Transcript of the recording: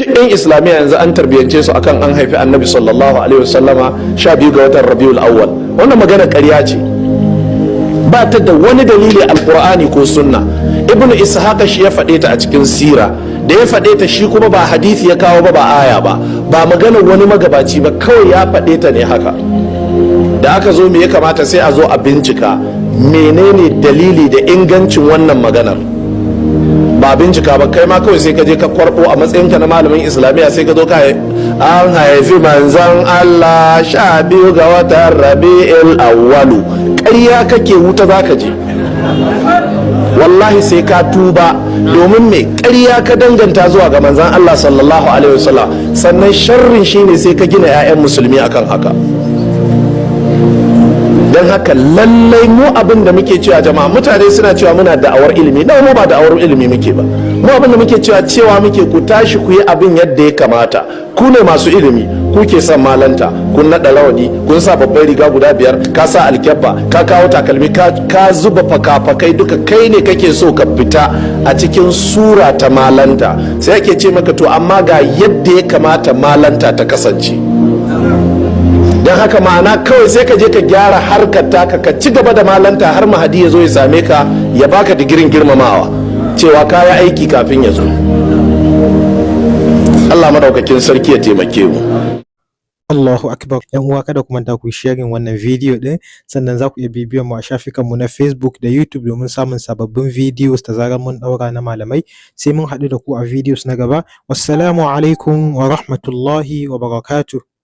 Duk 'yan Islamiyya yanzu an tarbiyyance su akan an haifi Annabi sallallahu alaihi wasallama 12 ga watan Rabiul Awwal. Wannan magana ƙarya ce, ba ta da wani dalili Alkur'ani ko Sunna. Ibnu Ishaqa shi ya faɗe ta a cikin sira. Da ya faɗe ta, shi kuma ba hadisi ya kawo ba, ba aya ba, ba maganar wani magabaci ba, kawai ya faɗe ta ne haka. Da aka zo, me ya kamata? Sai a zo a bincika menene dalili da ingancin wannan maganar. Ba bincika ba, kai ma kawai sai ka je ka kwarbo a matsayinka na malamin Islamiyya, sai ka zo ka an haifi Manzan Allah 12 ga watan Rabi'il Awwalu. Ƙarya kake, wuta za ka je. Wallahi sai ka tuba. Domin me? Ƙarya ka danganta zuwa ga Manzan Allah sallallahu alaihi wasallam. Sannan sharrin shine sai ka gina 'ya'yan Musulmi akan haka. Don haka lallai mu abin da muke cewa, jama'a, mutane suna cewa muna da'awar ilimi. Na mu ba da'awar ilimi muke ba. Mu abin da muke cewa, cewa muke ku tashi ku yi abin yadda ya kamata. Ku ne masu ilimi, ku ke son malanta, kun naɗa rawani, kun sa babban riga guda biyar, ka sa alkyabba, ka kawo takalmi, ka zuba faka-fakai duka. Kai ne kake so ka fita a cikin sura ta malanta. Sai ake ce maka, to amma ga yadda ya kamata malanta ta kasance. Don haka ma'ana kawai sai ka je ka gyara harkar taka, ka ci gaba da malanta har Mahadi ya zo ya same ka, ya baka digirin girmamawa cewa ka yi aiki kafin ya zo. Allah madaukakin sarki ya taimake mu. Allahu akbar. Yan uwa, kada ku manta ku sharing wannan video din. Sannan za ku iya bibiyan mu a shafukan mu na Facebook da YouTube domin samun sababbin videos da zarar mun daura na malamai. Sai mun haɗu da ku a videos na gaba. Wassalamu alaikum wa rahmatullahi wa barakatuh.